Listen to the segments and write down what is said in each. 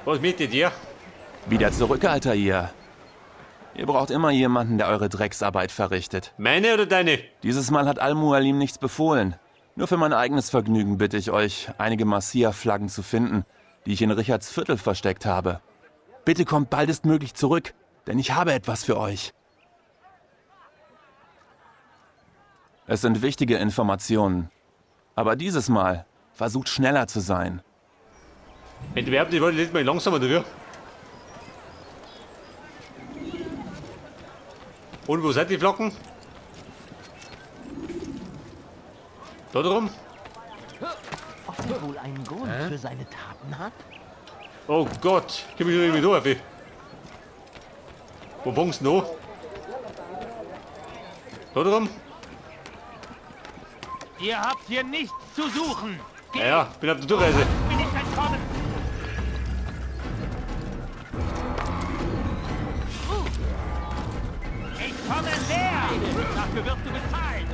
Was möchtet ihr? Wieder zurück, Altair. Ihr braucht immer jemanden, der eure Drecksarbeit verrichtet. Meine oder deine? Dieses Mal hat Al-Mualim nichts befohlen. Nur für mein eigenes Vergnügen bitte ich euch, einige Marcia-Flaggen zu finden, die ich in Richards Viertel versteckt habe. Bitte kommt baldestmöglich zurück, denn ich habe etwas für euch. Es sind wichtige Informationen. Aber dieses Mal versucht schneller zu sein. Wenn die behaupten, ich wollte nicht mal langsamer dafür. Und wo sind die Flocken? Da drum? Ob er wohl einen Grund für seine Taten hat? Oh Gott, komm ich irgendwie da auf? Wo fängst du an? Da drum? Ihr habt hier nichts zu suchen. Ja, ja, bin auf der Durchreise. Bin ich entkommen. Ich komme näher. Dafür wirst du bezahlt.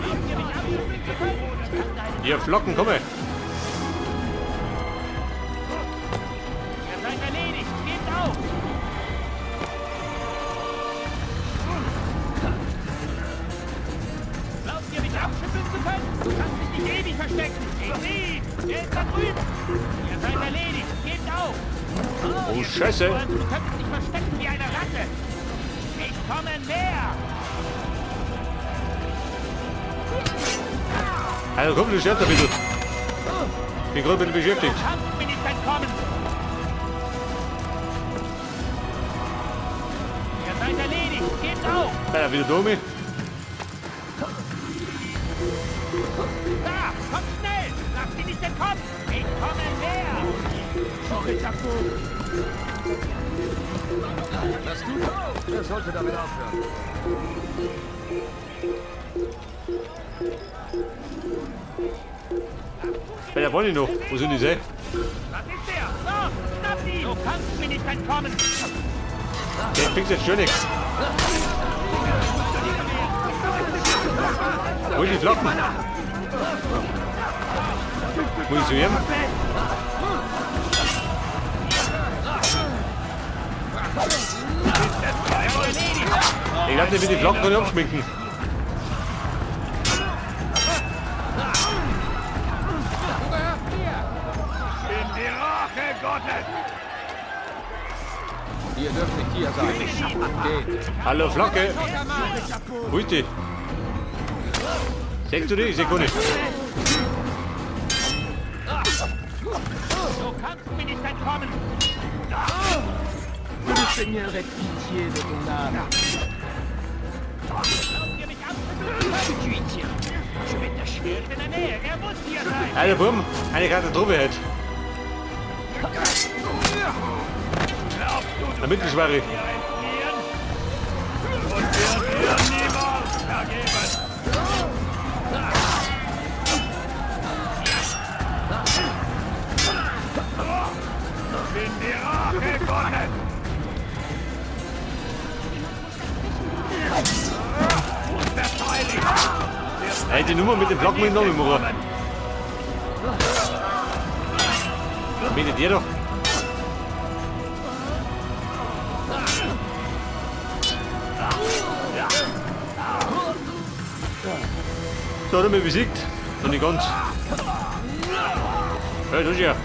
Glaubt ihr mich abschütteln zu können? Ihr Flocken, komme! Ihr seid erledigt. Gebt auf. Glaubt ihr mich abschütteln zu können? Du kannst dich nicht ewig verstecken. Ich sehe ihn. Er ist da drüben. Ihr seid erledigt. Gebt auf. Oh, ihr Scheiße. tut so, als Du könntest dich verstecken wie eine Ratte. Ich komme näher. Also komm, du stirbst ein bisschen. Bin gerade ein bisschen beschäftigt. Du kannst mir nicht entkommen. Ihr seid erledigt. Gebt auf. Ja, wieder da mit. Da, kommt schnell. Lasst sie nicht entkommen. Ich komme näher. Was tut er? Er sollte damit aufhören. Bei der wollen die noch. Wo sind die denn? Was ist der? Los, schnapp ihn. Du kannst mir nicht entkommen. Der fix jetzt schon nichts. Wo sind die Flocken? Muss ich zu ihm? Ich glaube, der wird die Flocken gar nicht abschminken. Bin die Rache Gottes. Ihr dürft nicht hier sein. Geht. Hallo Flocke. Wo ist die? Siehst du die? Ich seh gar nicht. Du kannst mir nicht entkommen. Que le Seigneur ait pitié de ton âme. Glaubt ihr mich abschütteln zu können? Tu y tiens. Je vais t'achever. Er ist in der Nähe. Er muss hier sein. Alter Burm, eine Katastrophe halt. Eine mittelschwere. Hier entfliehen. Und wird dir niemals vergeben. Bin die Rache Gottes. Ey, die Nummer mit dem Flocken muss ich noch mitmachen. Mit dir doch. So, hat er mich besiegt. Noch nicht ganz. Hey, das ist ja.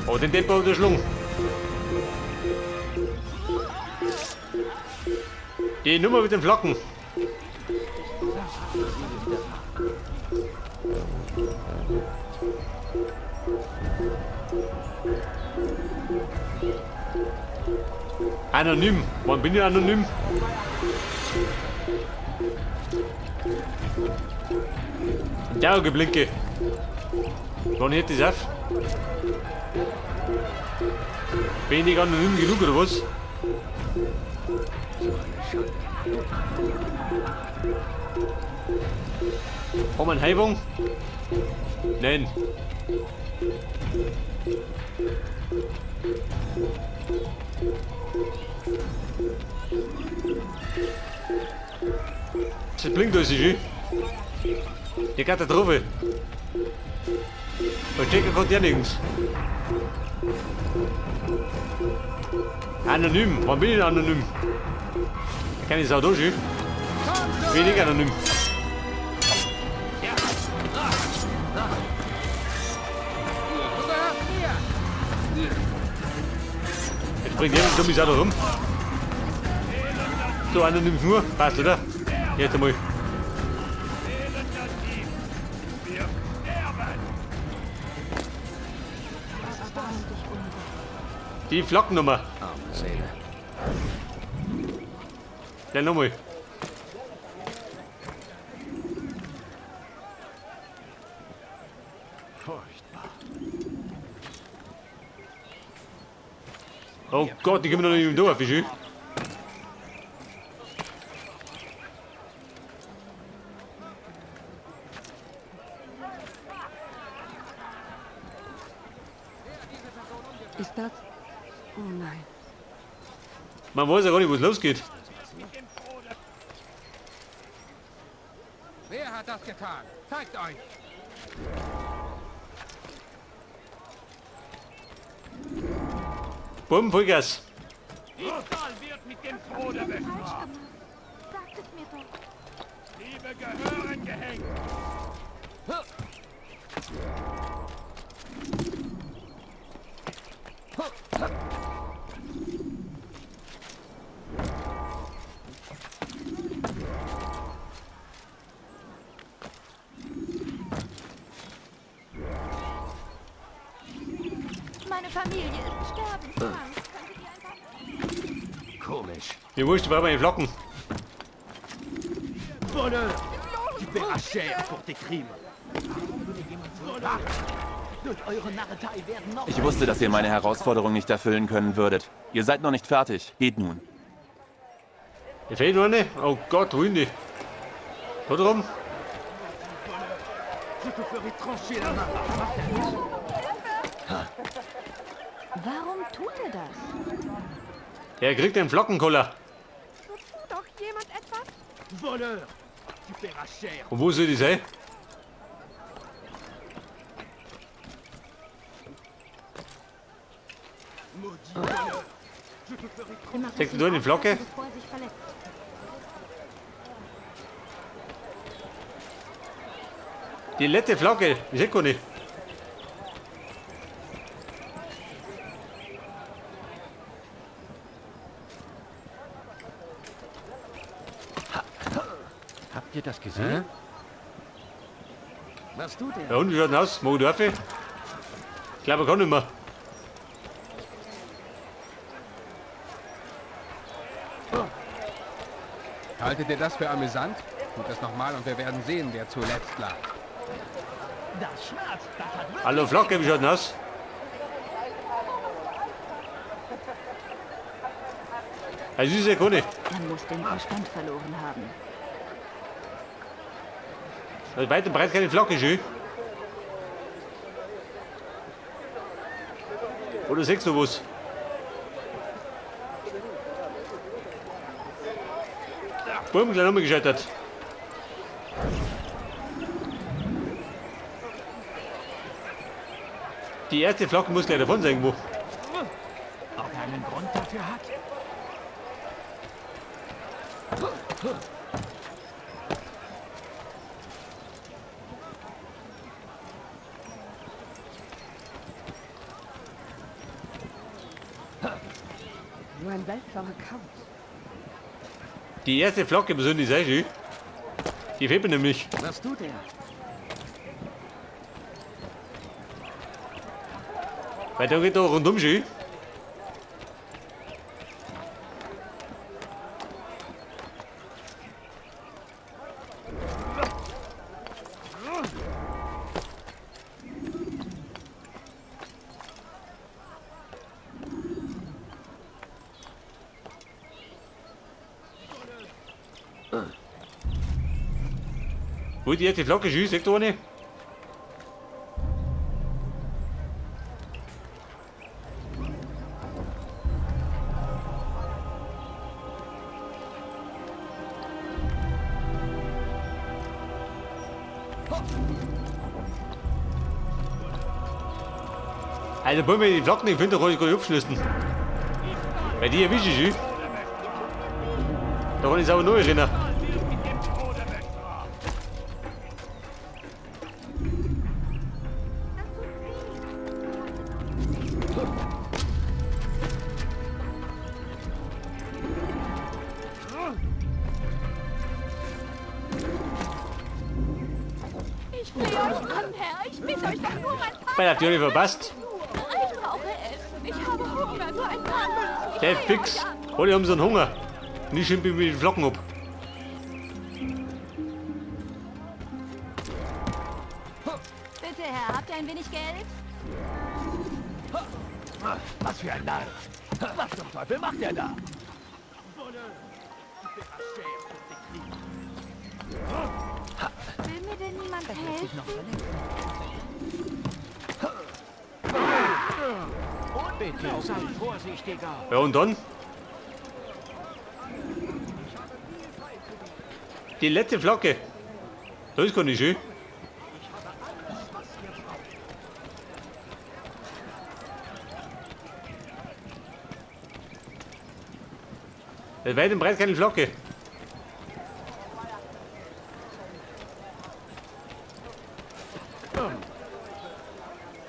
Oh, den Tempo hat er geschlungen. Die Nummer mit den Flocken. Anonym. Wann bin ich anonym? Der Geblinke. Wann hört das auf? Bin ich nicht anonym genug oder was? Haben wir einen Heilwagen? Nein. Das blinkt alles schön. Die Katastrophe. Verstecken kommt ja nirgends. Anonym. Wann bin ich denn anonym? Da kann ich es auch durch. Wenig anonym. Jetzt springt jemand dumme Sau da rum. So anonym nur. Passt, oder? Jetzt einmal. Die Flockennummer. Arme Seele. Gleich nochmal. Furchtbar. Oh Gott, die kommen noch nicht durch, Fischi. Ist das? Oh nein. Man weiß ja gar nicht, wo es losgeht. Wer hat das getan? Zeigt euch! Bumm, Vollgas. Diebstahl wird mit dem Tode bestraft. Sagt es mir doch. Diebe gehören gehängt. Meine Familie ist sterbenskrank. Könntet ihr ein paar... Komisch. Mir wurscht, ich brauche meine Flocken. Voleur! Tu paieras cher pour tes crimes. Durch eure Narretei werden noch Ich wusste, dass ihr meine Herausforderung nicht erfüllen können würdet. Ihr seid noch nicht fertig. Geht nun. Mir fehlt noch eine. Oh Gott, wo sind die? Da drum. Je te ferai trancher la main. Warum tut er das? Er kriegt einen Flockenkoller. So tut doch jemand etwas? Voleur! Tu paieras cher. Und wo soll die sein? Maudit voleur! Je te ferai Wir machen Steckst du da in die Flocke? Bevor er sich verletzt. Die letzte Flocke. Ich seh gar nicht. Habt ihr das gesehen? Was tut er? Ja, und wie schaut denn aus? Mag ich da rauf? Ich glaube, er kann nicht mehr. Haltet ihr das für amüsant? Tut das nochmal und wir werden sehen, wer zuletzt lacht. Das schmerzt. Das hat wirklich Hallo Flocke, wie schaut denn aus? Das ist ja gar nicht. Er muss den Verstand verloren haben. Da ist weit und breit keine Flocke, schön. Oder siehst du was? Bumm, gleich nochmal gescheitert. Die erste Flocke muss gleich davon sein irgendwo. Ob er einen Grund dafür hat? So ein seltsamer Kampf. Die erste Flocke muss nicht sein, schön. Die fehlt mir nämlich. Was tut er? Weil da geht da rundum schön. Wo die erste Flocke schießt, siehst du eine? Also, wollen wir die Flocken nicht finden, kann ich gar nicht abschließen. Bei dir erwische ich sie. Da kann ich sauber neu rennen. Ich flehe euch an, Herr. Ich bitte euch doch nur um ein paar... Bei der Tür verpasst. Ich brauche Essen. Ich habe Hunger. Nur ein paar Münzen. Ich Der flehe fix. euch an. Alle haben so einen Hunger. Und ich schimpfe mit den Flocken ab. Bitte, Herr, habt ihr ein wenig Geld? Was für ein Narr! Was zum Teufel macht er da? Will mir denn niemand helfen? Bitte sei vorsichtiger. Ja, und dann? Die letzte Flagge. Das ist gar nicht schön. Das weit und breit keine Flagge.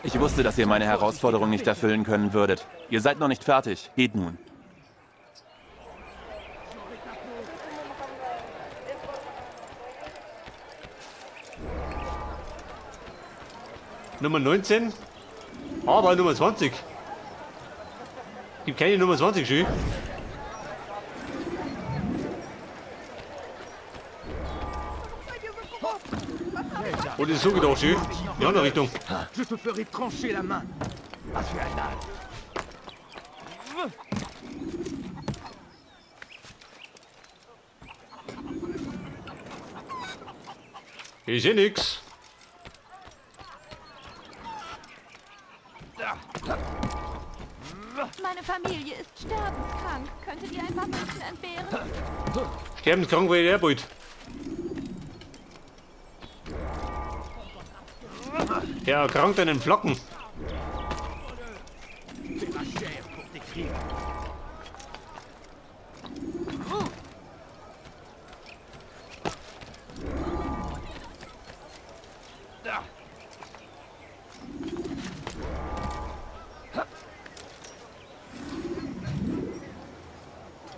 Ich wusste, dass ihr meine Herausforderung nicht erfüllen können würdet. Ihr seid noch nicht fertig. Geht nun. Nummer 19, aber Nummer 20. Gibt keine Nummer 20, schön. Oh, das ist so gedacht, schön. In die andere Richtung. Je te ferai trancher la main. Was für ein Narr! Ich seh nix. Meine Familie ist sterbenskrank. Könntet ihr ein paar Münzen entbehren? Sterbenskrank war der bald. Der erkrankt an den Flocken.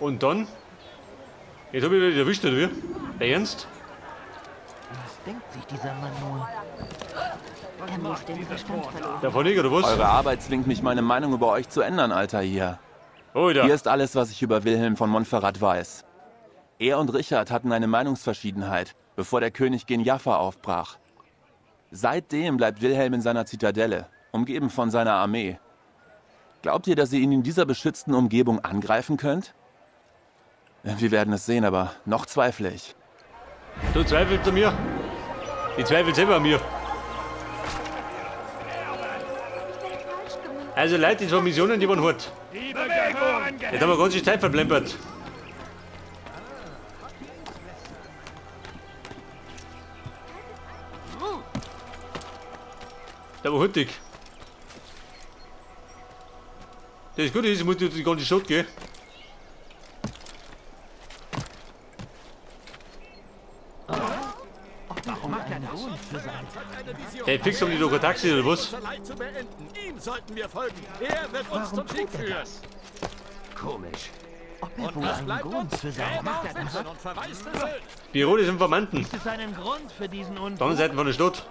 Und dann? Jetzt hab ich wieder erwischt, oder wie? Der Ernst? Was denkt sich dieser Mann nur? Er muss den Verstand verloren. Der von ich, oder was? Eure Arbeit zwingt mich, meine Meinung über euch zu ändern, Alter hier. Oh, da. Hier ist alles, was ich über Wilhelm von Montferrat weiß. Er und Richard hatten eine Meinungsverschiedenheit, bevor der König gen Jaffa aufbrach. Seitdem bleibt Wilhelm in seiner Zitadelle, umgeben von seiner Armee. Glaubt ihr, dass ihr ihn in dieser beschützten Umgebung angreifen könnt? Wir werden es sehen, aber noch zweifle ich. Du zweifelst an mir? Ich zweifle selber an mir. Falsch gemacht. Also Leute, die zwei Missionen, die waren hart. Jetzt haben wir ganz schön Zeit verplempert. Der war hurtig. Das ist gut, ich muss durch die ganze Stadt gehen. Warum macht er das? Hey, fix um die doch ein Taxi oder was? Unser Leid zu beenden. Ihm sollten wir folgen. Er wird uns Warum zum Sieg tut er führen. das? Komisch. Ob er Und wohl was einen bleibt Grund uns? für seine Gräber, Taten Witwen hat? und verwaiste Söhne. Büro des Informanten. Gibt es einen Grund für diesen Auf der Unfug? anderen Seite von der Stadt.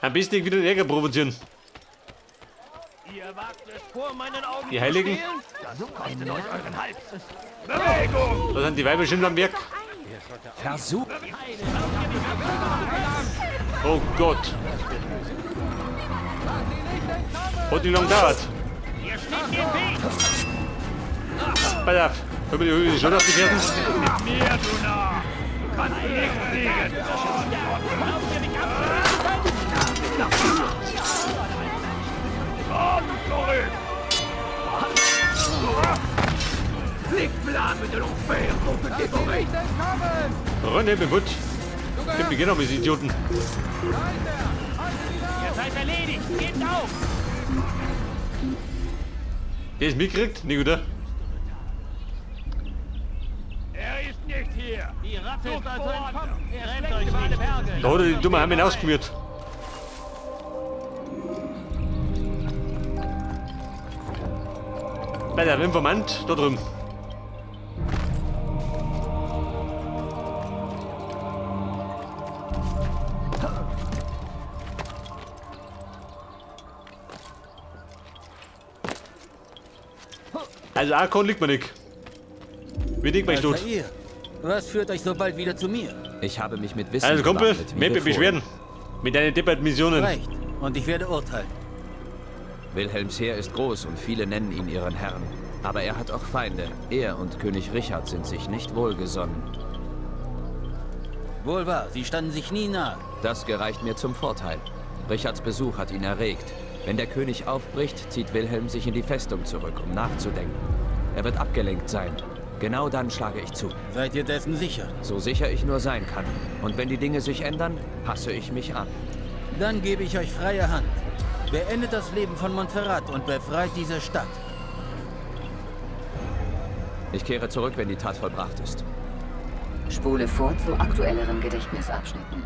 Am besten wieder den Ärger provozieren. Ihr wagt es vor meinen Augen Die Heiligen? zu stehlen? Das kostet euch euren Hals. Da sind die Weiber schon am Werk. Versuch. Oh Gott. Hat nicht lange gedauert. Ihr steht mir im Weg! Pass auf. Hör mir die Höhe schon auf die Fersen. Mit mir, du Narr! Kannst nicht siegen! Glaubt ihr, mich abschießen zu können? Komm zurück! Les flammes de l'enfer vont te dévorer! Freunde, bin gut. Gib mir genau, diese Idioten. Ihr seid erledigt! Gebt auf! Der ist mitgekriegt? Nicht, oder? Er ist nicht hier! Die Ratte ist also entkommen! Er rennt euch über alle Berge! Da hat er die dumme Heim hinausgemüht. Bei der Informant da drüben. Also Arkon liegt mir nicht. Wie dick mein Tod. Was führt euch so bald wieder zu mir? Ich habe mich mit Wissen Also Kumpel, gewappnet, mit Beschwerden. Mit deinen depperten Missionen. Recht. Und ich werde urteilen. Wilhelms Heer ist groß und viele nennen ihn ihren Herrn. Aber er hat auch Feinde. Er und König Richard sind sich nicht wohlgesonnen. Wohl wahr, sie standen sich nie nahe. Das gereicht mir zum Vorteil. Richards Besuch hat ihn erregt. Wenn der König aufbricht, zieht Wilhelm sich in die Festung zurück, um nachzudenken. Er wird abgelenkt sein. Genau dann schlage ich zu. Seid ihr dessen sicher? So sicher ich nur sein kann. Und wenn die Dinge sich ändern, passe ich mich an. Dann gebe ich euch freie Hand. Beendet das Leben von Montferrat und befreit diese Stadt. Ich kehre zurück, wenn die Tat vollbracht ist. Spule vor zu aktuelleren Gedächtnisabschnitten.